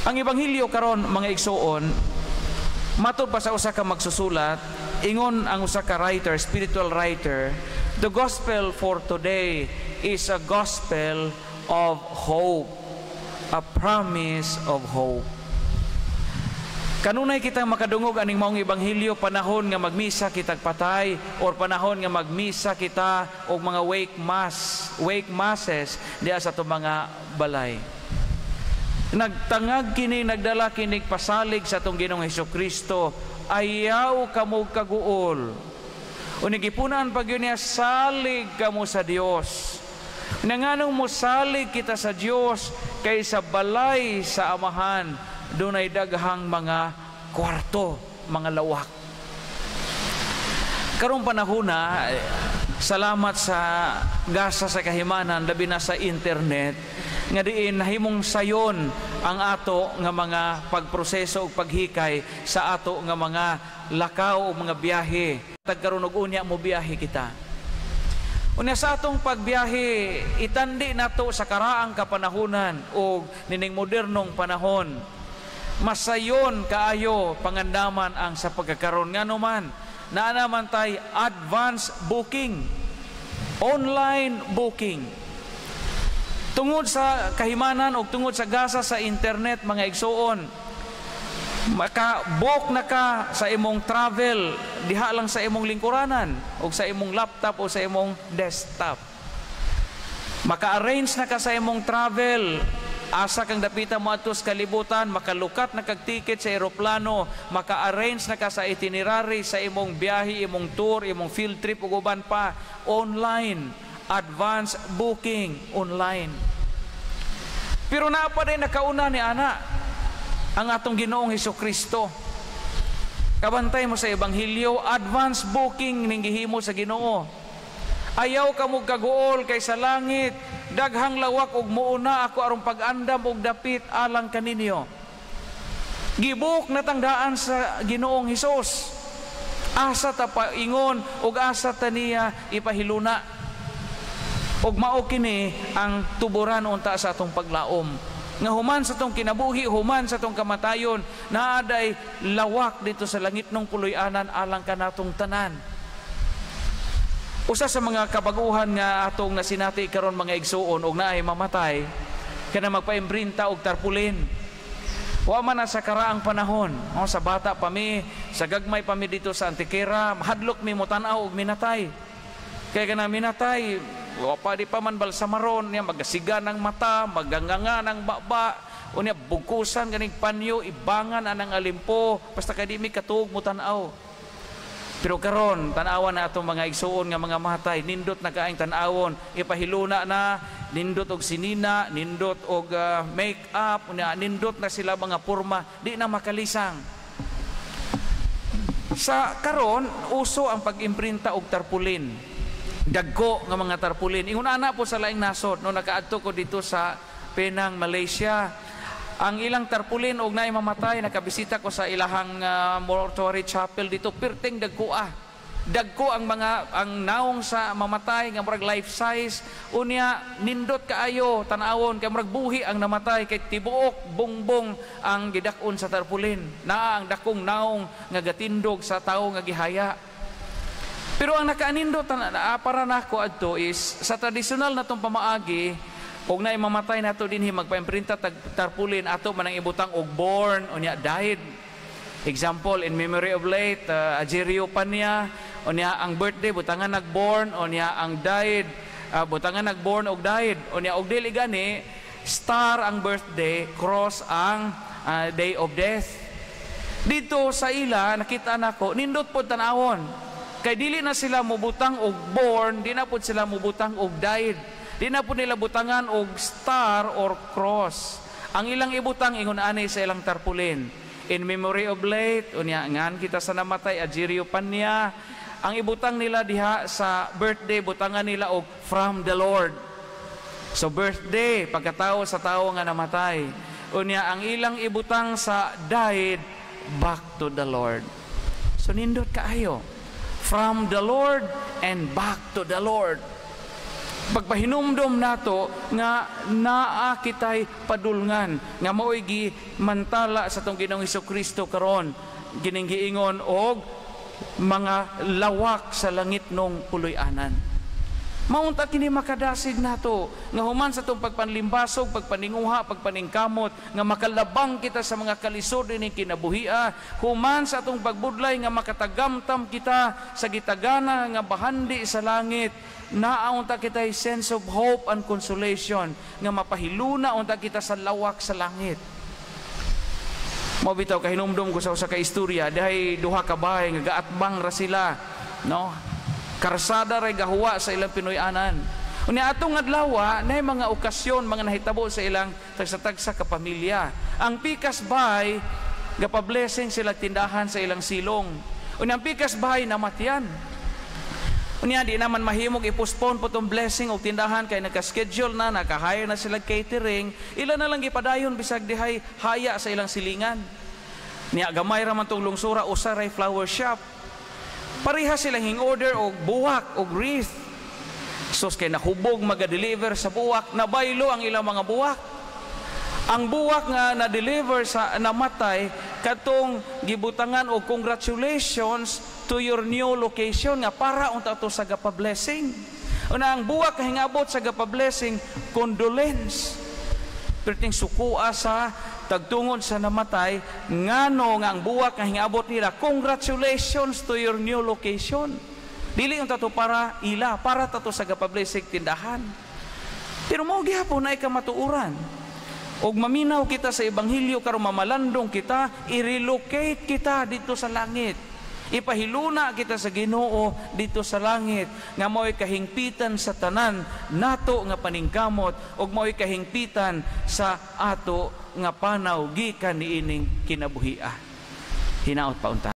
Ang ebanghelyo karon, mga igsuon, matod pa sa usa ka magsusulat, ingon ang usa ka writer, spiritual writer, "The gospel for today is a gospel of hope, a promise of hope." Kanunay kitang makadungog aning maong ebanghelyo panahon nga magmisa kitag patay or panahon nga magmisa kita og mga wake mass, wake masses diha sa atong mga balay. Nagtangag kini, nagdala kinig pasalig sa atong Ginoong Hesus Kristo, ayaw kamo kaguol. Unya gipunan pa gyud niya, salig kamo sa Dios. Nanganong mosalig kita sa Dios? Kay sa balay sa Amahan dunay daghang mga kwarto, mga lawak. Karong panahona, salamat sa gasa sa kahimanan, labi na sa internet, nga diin nahimong sayon ang ato nga mga pagproseso ug paghikay sa ato nga mga lakaw o mga biyahe. Tagkaron og unya mo biyahe kita. Unya sa atong pagbiyahe, itandi nato sa karaang kapanahunan o nining modernong panahon. Masayon kaayo pangandaman ang sa pagkakaron, ngano man naa naman tay advance booking, online booking. Tungod sa kahimanan o tungod sa gasa sa internet, mga igsuon, maka-book na ka sa imong travel diha lang sa imong lingkuranan o sa imong laptop o sa imong desktop. Maka-arrange na ka sa imong travel, asa kang dapita mo adto sa kalibutan, makalukat na kag ticket sa eroplano, maka-arrange na ka sa itinerary sa imong biyahe, imong tour, imong field trip ug uban pa online, advance booking online. Pero naa pa din nakauna ni ana, ang atong Ginoong Hesus Kristo. Kabantay mo sa ebanghelyo, advance booking ning gihimo sa Ginoo. Ayaw kamo kaguol kay sa langit daghang lawak ug muuna ako aron pag-andam og dapit alang kaninyo. Gi-book na tangdaan sa Ginoong Hesus. Asa ta paingon ug asa ta niya ipahiluna? Ug mao kini ang tuburan unta sa atong paglaom. Nga human sa atong kinabuhi, human sa atong kamatayon, naa day lawak dito sa langitnong puloy-anan alang kanatong tanan. Usa sa mga kabaguhan nga atong nasinati karon, mga igsuon, og naay mamatay kana magpaimbrinta og tarpulin. Wa man na sa karaang panahon, no, sa bata pa mi, sa gagmay pa mi dito sa Antequera, mahadlok mi mo tan-aw og minatay. Kay kana minatay, wa pa di pa man balsamaron niya, magasiga ng mata, maganganga ng baba, unya bugkusan ganing panyo, ibangan anang alimpo, basta kay di mi katuog mo tan-aw. Pero karon, tan-awan na atong mga igsuon nga mga matay, nindot na kaayong tan-awon, ipahiluna na, nindot og sinina, nindot og make-up, unya nindot na sila mga porma, di na makalisang. Sa karon, uso ang pag-imprinta og tarpulin. Dagko nga mga tarpulin. Ingon ana po sa laing nasod no nakaadto ko dito sa Penang, Malaysia. Ang ilang tarpulin og naay mamatay, nakabisita ko sa ilahang mortuary chapel dito, pirting dagko ah. Dagko ang mga ang naong sa mamatay nga murag life size, unya nindot kaayo tan-awon kay murag buhi ang namatay kay tibuok bongbong ang gidak-on sa tarpulin. Naa ang dakong naong nga gatindog sa tawo nga gihaya. Pero ang nakaanindot para nako adto is sa tradisyonal natong pamaagi, og naay mamatay nato dinhi, magpaimprinta tag tarpulin, ato man ang ibutang og born unya died. Example, in memory of late Agerio Panya, unya ang birthday butangan nag-born, unya ang died butangan nag-born og died. Unya og dili gani, star ang birthday, cross ang day of death. Dito sa ila nakita nako, nindot pod tan-awon. Kay dili na sila mobutang og born, di na pod sila mobutang og died. Di na po nila butangan og star or cross. Ang ilang ibutang ingon ani sa ilang tarpulin. In memory of late, unya ngan kita sa namatay Agerio Panya. Ang ibutang nila diha sa birthday, butangan nila og from the Lord. So birthday, pagkatao sa tao nga namatay. Unya ang ilang ibutang sa died, back to the Lord. So nindot kaayo. From the Lord and back to the Lord. Pagpahinumdom nato nga naa kitay padulngan nga mao'y gimantala sa atong Ginoong Kristo karon, kining giingon og mga lawak sa langit nong puloy-anan. Maunta kini makadasig nato nga human sa atong pagpanlimbasog, pagpaninguha, pagpaningkamot nga makalabang kita sa mga kalisod ining kinabuhia, human sa atong pagbudlay nga makatagamtam kita sa gitagana nga bahandi sa langit, naa unta kita sense of hope and consolation nga mapahiluna unta kita sa lawak sa langit. Mao bitaw kahinumdom ko sa usa ka istorya, dihay duha ka bahay nga gaatbang ra sila, no? Karsada ray gahuwa sa ilang Pinoy-anan. Unya atong adlaw, na mga okasyon, mga nahitabo sa ilang tagsa-tagsa ka pamilya. Ang pikas bahay, gapa-blessing sila tindahan sa ilang silong. Unya ang pikas bahay namatyan. Unya di naman mahimog i-postpone po tong blessing og tindahan kay naka-schedule na, naka-hire na sila catering, ila na lang gipadayon bisag dihay haya sa ilang silingan. Niya gamay ra man tong lungsura, usa ray flower shop. Pareha silang hing order og buwak og wreath. Sus, kay nahubog maga-deliver sa buwak, nabaylo ang ilang mga buwak. Ang buwak nga na-deliver sa namatay katong gibutangan og "Congratulations to your new location" nga para unta to sa gapa-blessing. Una ang buwak nga hingabot sa gapa-blessing, "Condolence." Perting sukua sa tagtungod sa namatay, ngano nga ang buwak nga hingabot nila, "Congratulations to your new location"? Dili unta to para ila, para tato sa gapa-blessing tindahan. Pero mao gihapon na kamatuoran. Og maminaw kita sa ebanghelyo karon, mamalandong kita, i-relocate kita dito sa langit. Ipahiluna kita sa Ginoo dito sa langit nga mao'y kahingpitan sa tanan nato nga paningkamot ug mao'y kahingpitan sa ato nga panaw gikan niining kinabuhia. Hinaot pa unta.